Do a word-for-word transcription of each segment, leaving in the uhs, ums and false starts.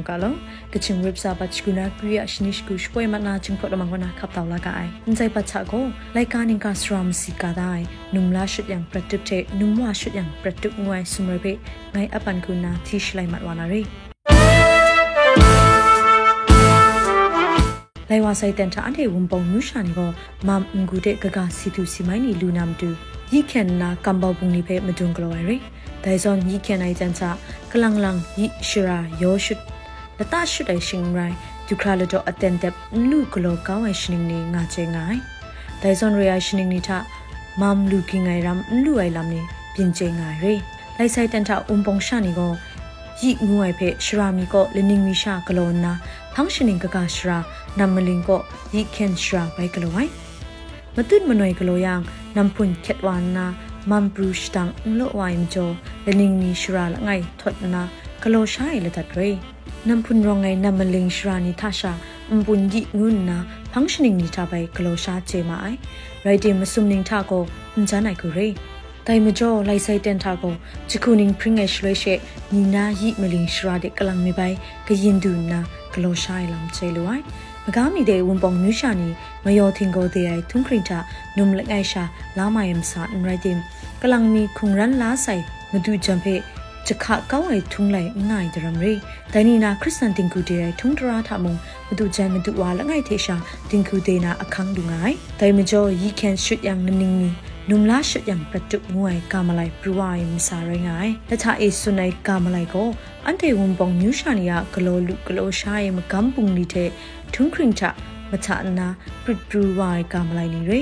Ga law, Kachin Rip Sa Bat Shagu Na Kwi A Shani Shagu Shapoi Mat Na Jinghpaw Lamang Kaw Na Hkap Tau La Ga Ai. Ndai bat hta gaw, laika ningga sara masi ga da ai, num la shut yang prat tup hte num wa shut yang prat tup ngu ai sumrai hpe ngai apan hku nna hti shalai mat wa na re. Lai wa sai ten hta anhte Wunpawng myu sha ni gaw mam n-gu de kaga si du si mai ni lu na matu, yi hkyen nna kambau bungli hpe madung galaw ai re. Dai zawn yi hkyen ai jan hta, kalang lang yi shara yaw shut, lata shut ai shing n rai, du hkra ladaw aten dep n lu galaw kau ai shaning ni nga chye nga ai. Dai zawn re ai shaning ni hta, mam lu ging ai ram n lu ai lam ni byin chye nga ai re. Lai sai ten hta Wunpawng sha ni gaw, yi ngu ai hpe shara mi kaw laning mi sha galaw nna, hpang shaning kaga shara, nam maling kaw yi hkyen shara bai galaw ai. Matut manoi galaw yang, nam hpun hkyet wa nna, mam pru shadang n law wa ai majaw, laning mi shara langai htawt nna, galaw sha ai ladat re. Nam hpun rawng ai nam maling shara ni hta sha, npun yi ngu nna, hpang shaning ni hta bai galaw sha chye ma ai. Rai tim, masum ning hta gaw n jan ai hku re. Dai majaw, lai sai ten hta gaw, jahku ning hpring ai shaloi she, ni na yi maling shara de kalang mi bai kayin du nna, galaw sha ai lam chye lu ai. Maga mi de Wunpawng myu sha ni, mayaw htinggaw de ai htunghkring hta num langai sha la mai ai masa n rai tim, kalang mi hkungran la sai madu jan hpe jahka kau ai htung lai n nga ai daram re. Dai ni na Hkristan dinghku de ai htung tara hta mung, madu jan madu wa langai hte sha dinghku de na ahkang lu nga ai. Dai majaw, yi hkyen shut yang laning mi, num la shut yang prat tup ngu ai ga malai pru wa ai masa rai nga ai. Lahta e tsun ai ga malai gaw, anhte Wunpawng myu sha ni a galaw lu galaw sha ai magam bungli hte htunghkring hta mahta nna prit pru wa ai ga malai ni re.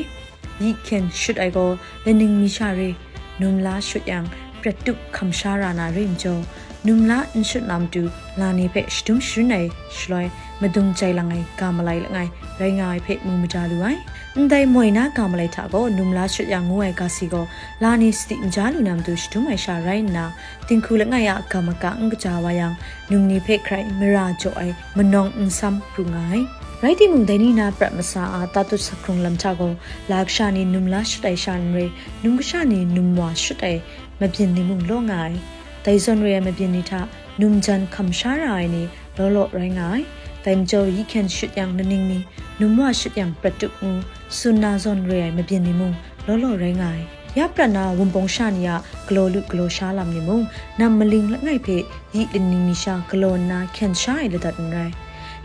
Yi hkyen shut ai gaw laning mi sha re, num la shut yang prat tup hkam sha ra na re majaw, num la n shut na matu la ni hpe shadum sharun ai shaloi, madung jai lang ai ga malai langai rai nga ai hpe mu mada lu ai. Ndai moi na ga malai hta gaw num la shut yang ngu ai ga si gaw, la ni sadi maja lu na matu shadum ai sha rai nna, dinghku langai a ga maka n kaja wa yang, num ni hpe hkrai mara jaw ai manawng n sam pru nga ai. Rai timung, dai ni na prat masa a tatut sa hkrung lam hta gaw, la kasha ni num la shut ai sha n re, num kasha ni num wa shut ai mabyin ni mung law nga ai. Dai zawn re ai mabyin ni hta num jan hkam sha ra ai ni law law rai nga ai. Dai majaw, yi hkyen shut yang laning mi, num wa shut yang prat tup ngu, tsun na zawn re ai mabyin ni mung law law rai nga ai. Ya prat na Wunpawng sha ni a galaw lu galaw sha lam ni mung, nam maling langai hpe yi laning mi sha galaw nna hkyen sha ai ladat n rai.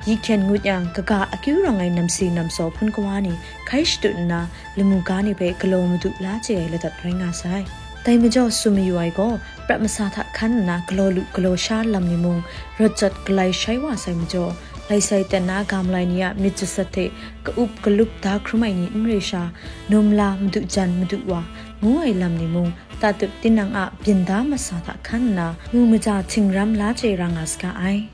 Yi hkyen ngut yang, kaga akyu rawng ai namsi namsaw hpun kawa ni hkai shadut nna, lamu ga ni hpe galaw madu la chye ai ladat rai nga sai. Dai majaw, tsun mayu ai gaw, prat masa hta hkan nna galaw lu galaw sha lam ni mung, rawt jat galai shai wa sai majaw, lai sai ten na ga malai ni a myit jasat hte ka-up kalup da hkrum ai ni n re sha, num la madu jan madu wa ngu ai lam ni mung, tatut tinang a byin da masa hta hkan nna, mu maja htingram la chye ra nga saga ai.